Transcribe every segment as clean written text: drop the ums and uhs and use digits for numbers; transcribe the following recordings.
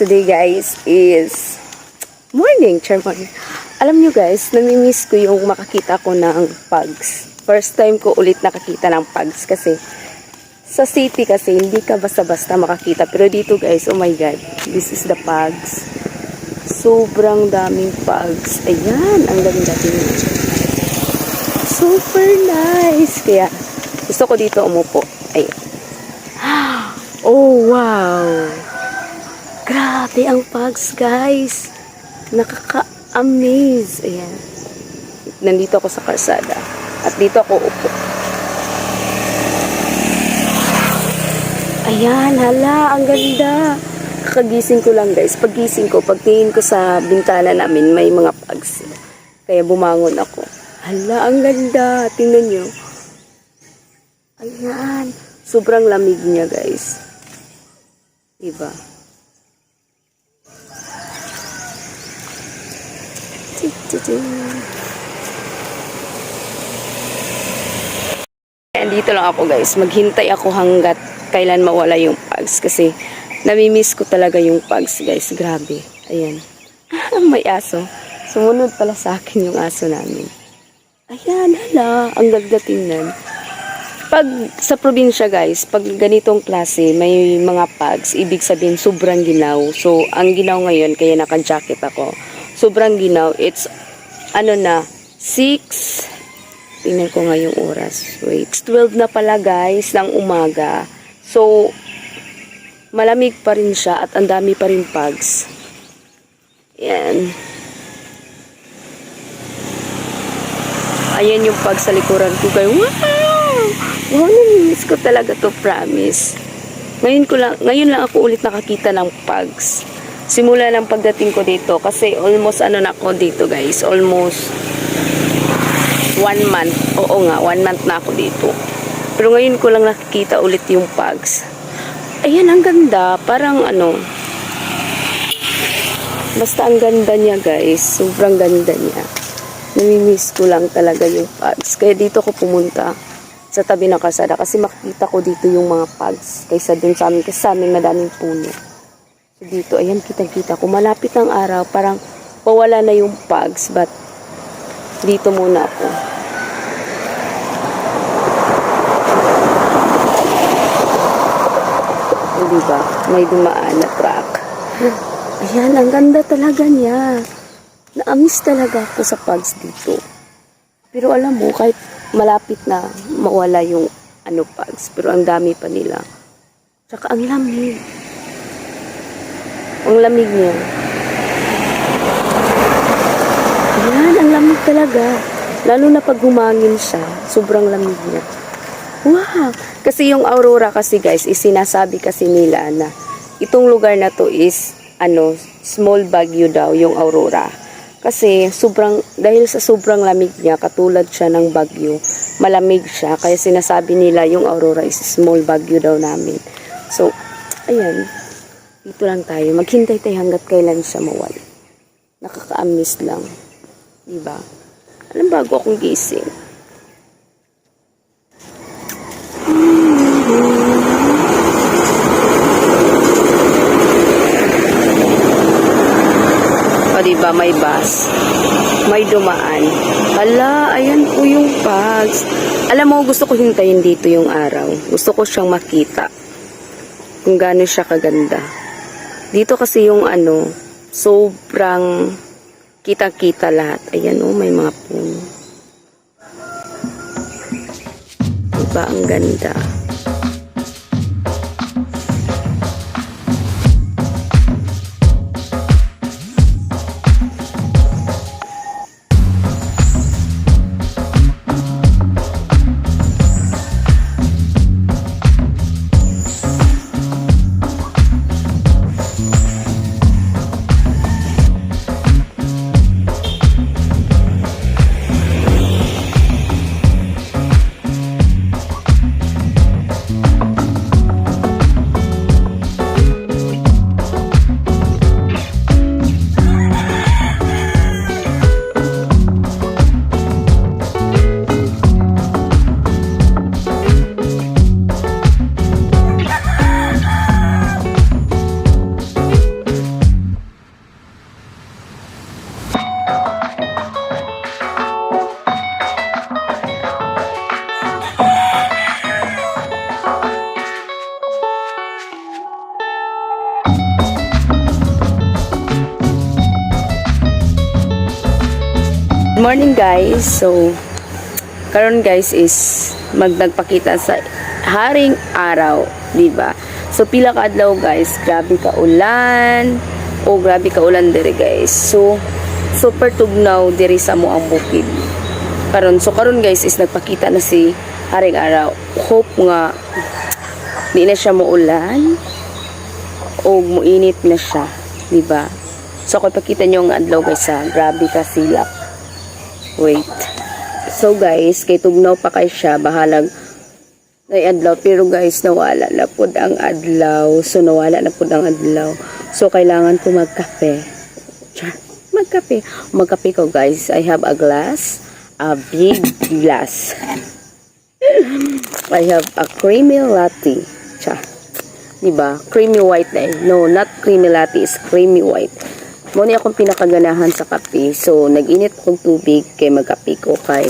Today, guys, is morning, char morning. Alam nyo, guys, namimiss ko yung makakita ko ng pugs. First time ko ulit nakakita ng pugs kasi sa city kasi hindi ka basta-basta makakita. Pero dito, guys, oh my God, this is the pugs. Sobrang daming pugs. Ayan, ang ganda tingnan. Super nice. Kaya gusto ko dito umupo. Ayan. Oh, wow. Grabe ang pugs, guys. Nakaka-amaze. Ayan. Nandito ako sa kalsada. At dito ako upo. Ayan, hala, ang ganda. Kakagising ko lang, guys. Paggising ko, pagtingin ko sa bintana namin, may mga pugs. Kaya bumangon ako. Hala, ang ganda. Tingnan nyo. Ayan. Sobrang lamig niya, guys. Diba? Ting. Andito lang ako, guys. Maghintay ako hanggat kailan mawala yung pugs kasi namimiss ko talaga yung pugs, guys. Grabe. Ayan. May aso. Sumunod pala sa akin yung aso namin. Ayan, hala. Ang ganda tingnan. Pag sa probinsya, guys, pag ganitong klase, may mga pugs, ibig sabihin sobrang ginaw. So, ang ginaw ngayon, kaya naka-jacket ako. Sobrang ginaw. It's, ano na, 6, tingnan ko nga yung oras. Wait, 12 na pala, guys, ng umaga. So, malamig pa rin siya at ang dami pa rin pugs. Yan. Ayan yung pag sa likuran ko, guys. Wow! Wow, namimiss ko talaga to, promise. Ngayon lang ako ulit nakakita ng pugs. Simula ng pagdating ko dito kasi almost ano na ako dito, guys. Almost one month. Oo nga, one month na ako dito. Pero ngayon ko lang nakikita ulit yung pugs. Ayan, ang ganda. Parang ano, basta ang ganda niya, guys. Sobrang ganda niya. Namimiss ko lang talaga yung pugs. Kaya dito ko pumunta sa tabi ng kalsada kasi makikita ko dito yung mga pugs kaysa dun sa amin. Kasi sa amin madaming puno. So dito, ayan, kitang-kita ko. Malapit ang araw, parang pawala na yung pugs, but dito muna ako. O, diba? May dumaan na truck. Ayan, ang ganda talaga niya. Na-amiss talaga ako sa pugs dito. Pero alam mo, kahit malapit na mawala yung ano pugs, pero ang dami pa nila. Tsaka ang lamig. Ang lamig niya. Ayan, ang lamig talaga. Lalo na pag humangin siya, sobrang lamig niya. Wow! Kasi yung aurora kasi, guys, is sinasabi kasi nila na itong lugar na to is ano, small Baguio daw yung aurora. Kasi sobrang, dahil sa sobrang lamig niya, katulad siya ng Baguio, malamig siya. Kaya sinasabi nila yung aurora is small Baguio daw namin. So, ayan. Dito lang tayo. Maghintay tayo hanggat kailan siya mawala. Nakaka-amaze lang. Diba? Alam, bago akong gising. O, diba, may bus. May dumaan. Hala, ayan po yung pugs. Alam mo, gusto ko hintayin dito yung araw. Gusto ko siyang makita. Kung gaano siya kaganda. Dito kasi yung ano, sobrang kitang-kita lahat. Ayan oh, may mga puno. Diba, ang ganda. Morning, guys. So karon, guys, is magnagpakita sa Haring Araw, di ba? So pila ka adlaw, guys, grabe ka ulan. Oh, grabe ka ulan diri, guys. So super tugnaw diri sa mo ang bukid. Karon, so karon, guys, is nagpakita na si Haring Araw. Hope nga di na siya muulan o muinit na siya, di ba? So ako ipakita niyo ang adlaw, guys, ha. Grabe ka silak. Wait. So guys, kay tugnaw pa kay siya, bahalag ay adlaw, pero guys, nawala na pud ang adlaw. So nawala na pud ang adlaw. So kailangan ko magkape. Char, magkape. Magkape ko, guys. I have a glass, a big glass. I have a creamy latte. Char. Diba? Creamy white na eh. No, not creamy latte. It's creamy white. Mo ni akong pinakaganahan sa kape. So, nag-init kong tubig kay magkape ko kay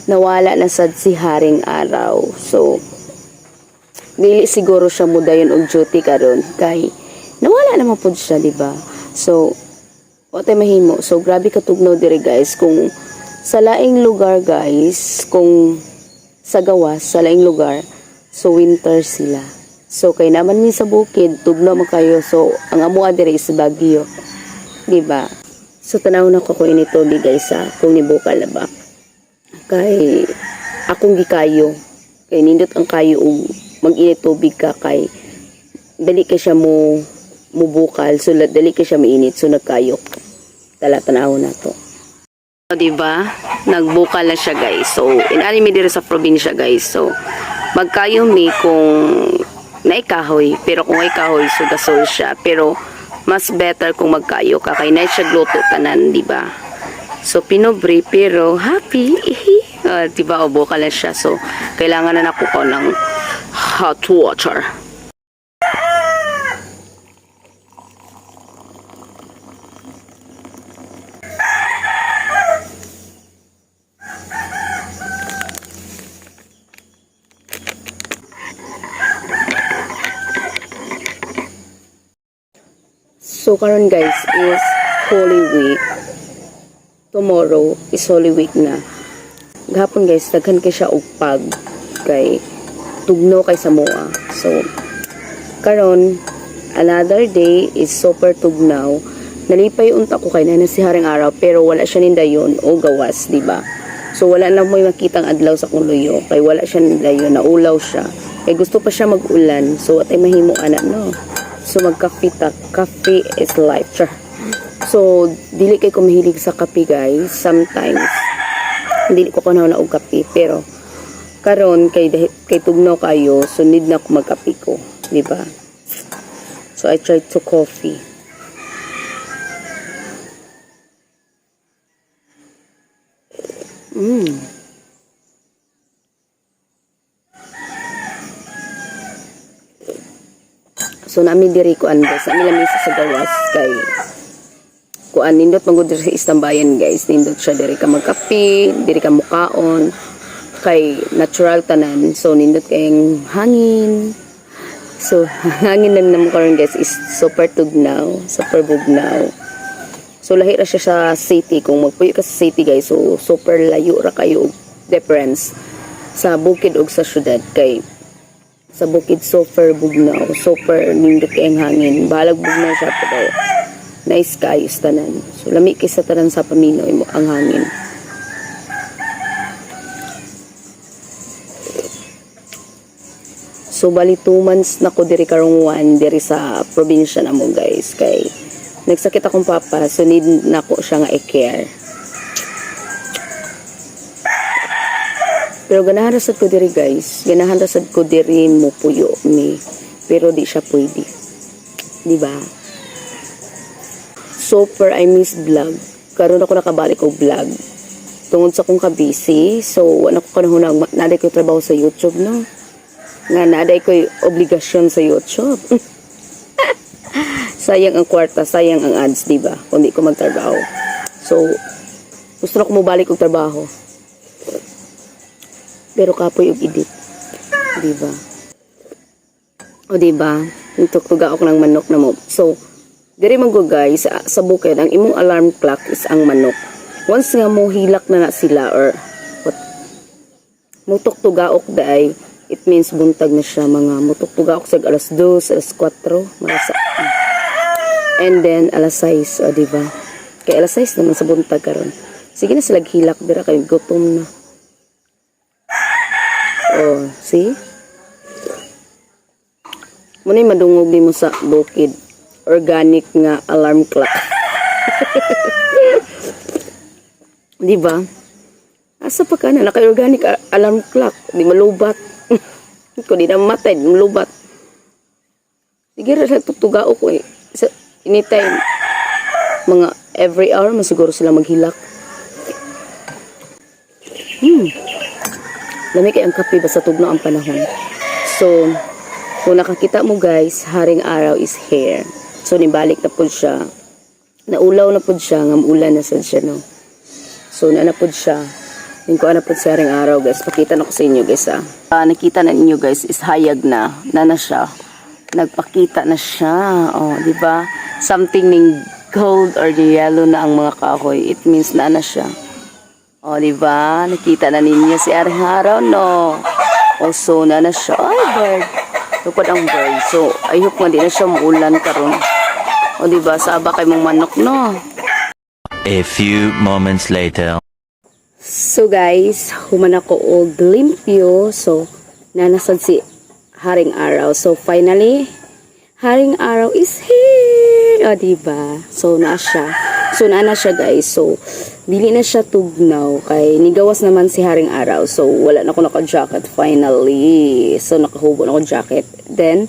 nawala na sad si Haring Araw. So, dili siguro siya mudayon og duty karon kay nawala naman pud siya, di ba? So, wa tay mahimo. So, grabe katugnaw diri, guys. Kung sa laing lugar, guys, kung sa gawas, sa laing lugar, so winter sila. So, kay naman mi sa bukid, tugnaw man kayo. So, ang amoa diri is Baguio. Di ba? So, tanaw na ko kung ini tubig, guys, ha, kung nibukal na ba. Kay akong gikayo. Kay nindot ang kayo og mag-init tubig ka kay dali kay siya mo mubukal. So, dali kay siya mainit. So, nagkayo. Tala, tanaw na to. O, diba? Nagbukal na siya, guys. So, inani mi diri sa probinsya, guys. So, magkayo mi kung naikahoy. Pero kung ay kahoy, so gasol siya. Pero, mas better kung magkayo ka. Kay na siya gluto tanan, diba? So, pinobre, pero happy. Diba, o, bukal na siya. So, kailangan na nako ko ng hot water. So, karon, guys, is Holy Week. Tomorrow is Holy Week na. Gahapon, guys, daghan kay siya og pag kay tugno kay Samoa. So, karon another day is super tugnaw. Nalipay unta ko kay na si Haring Araw pero wala siya nindayon o gawas, di ba? So wala na mo'y makitang adlaw sa kong luyo kay wala siya nindayon, naulaw siya. Kay gusto pa siya mag-ulan. So atay mahimo ana, no. So magkape ta, coffee is life. Char. So dili kay ko mahilig sa kape, guys. Sometimes dili ko kunaw na og kape pero karon kay kay tugnaw kayo, so need na ako magkape ko, di ba? So I tried to coffee. So nami diri kuan, guys, nami lamisa sa gawas kay kuan nindot man gud diri sa istambayan, guys. Nindot siya diri ka magkape, diri ka mukaon kay natural tanan. So nindot kayong hangin. So hangin lang namo karon, guys, is super tugnaw, super bugnaw. So lahi ra siya sa city. Kung magpuyo ka sa city, guys, so super layo ra kayo og difference sa bukid ug sa syudad kay sa bukid super bugnaw, super nindot kay ang hangin. Balag bugnaw siya pero nice kayo sa tanan. So lami kay sa tanan sa paminaw imo ang hangin. So bali 2 months na ko diri karong one diri sa probinsya na mo, guys, kay nagsakit akong papa, so need na ko siya nga i-care. Pero ganahan ra sad ko diri, guys. Ganahan ra sad ko diri mo puyo mi. Pero di siya pwede. Di ba? Super I miss vlog. Karon ako nakabalik og vlog. Tungod sa akong ka-busy, so wala ko kanahon na naday ko trabaho sa YouTube, no. Nga naday ko obligasyon sa YouTube. Sayang ang kwarta, sayang ang ads, di ba? Kung di ko magtrabaho. So, gusto na ko mobalik og trabaho. Pero kapoy og edit. Di ba? O di ba? Nagtuktuga ako ng manok na mo. So, diri man go, guys, sa bukid, ang imong alarm clock is ang manok. Once nga mo hilak na na sila or what, mutok-tugaok daay, it means buntag na siya. Mga mutok-tugaok sa alas 2, alas 4, mga. And then alas 6, o, di ba? Kay alas 6 naman sa buntag karon. Sige na sila hilak dira kay gutom na. Oh, see? Muna madungog nimo sa bukid. Organic nga alarm clock. Di ba? Asa pa ka na naka-organic alarm clock, di malubat. Kung di na matay, di malubat. Sige ra sa tugtugao ko eh. Sa anytime, mga every hour, masiguro sila maghilak. Lami kay ang kape basta tugnaw ang panahon. So, kung nakakita mo guys, Haring Araw is here. So, nibalik na po siya. Naulaw na po siya, nga ulan na sad siya, no. So, na po siya. Yung ko na po si Haring Araw, guys. Pakita na ko sa inyo, guys, ah. Ah, nakita na ninyo, guys, is hayag na. Na na siya. Nagpakita na siya. Oh, di ba? Something ning gold or yellow na ang mga kahoy. It means na na siya. Oh, di ba? Nakita na ninyo si Haring Araw, no? Oh, so na na siya. Ay, bird. Lupad ang bird. So, I hope nga di na siya muulan karon. O, di ba? Saba kay mong manok, no? A few moments later. So guys, human ako og limpyo. So, nanasad si Haring Araw. So finally, Haring Araw is here. O, diba? So, naa siya. So, naa na siya, guys. So, dili na siya tugnaw. Kay nigawas naman si Haring Araw. So, wala na ako naka-jacket finally. So, nakahubo na ako jacket. Then,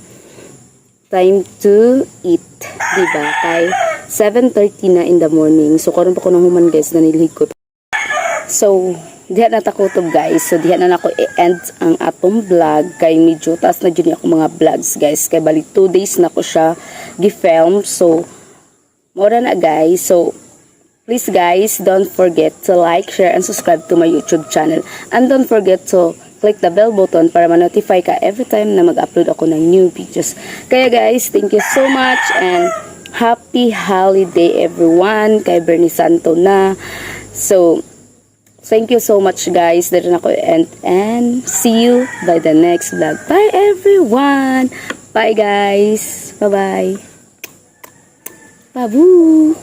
time to eat, diba? Kay 7:30 na in the morning. So, karon pa ko nang human, guys, nanilhig ko. So, diha na ta kutob, guys. So, diha na nako i-end ang atong vlog kay medyo taas na jud ni ako mga vlogs, guys. Kay bali 2 days na ko siya gi-film. So, mora na, guys. So, please guys, don't forget to like, share, and subscribe to my YouTube channel. And don't forget to click the bell button para ma-notify ka every time na mag-upload ako ng new videos. Kaya guys, thank you so much and happy holiday, everyone. Kay Biyernes Santo na. So, thank you so much, guys. Dito na ko and see you by the next vlog. Bye, everyone. Bye, guys. Bye-bye. Babu.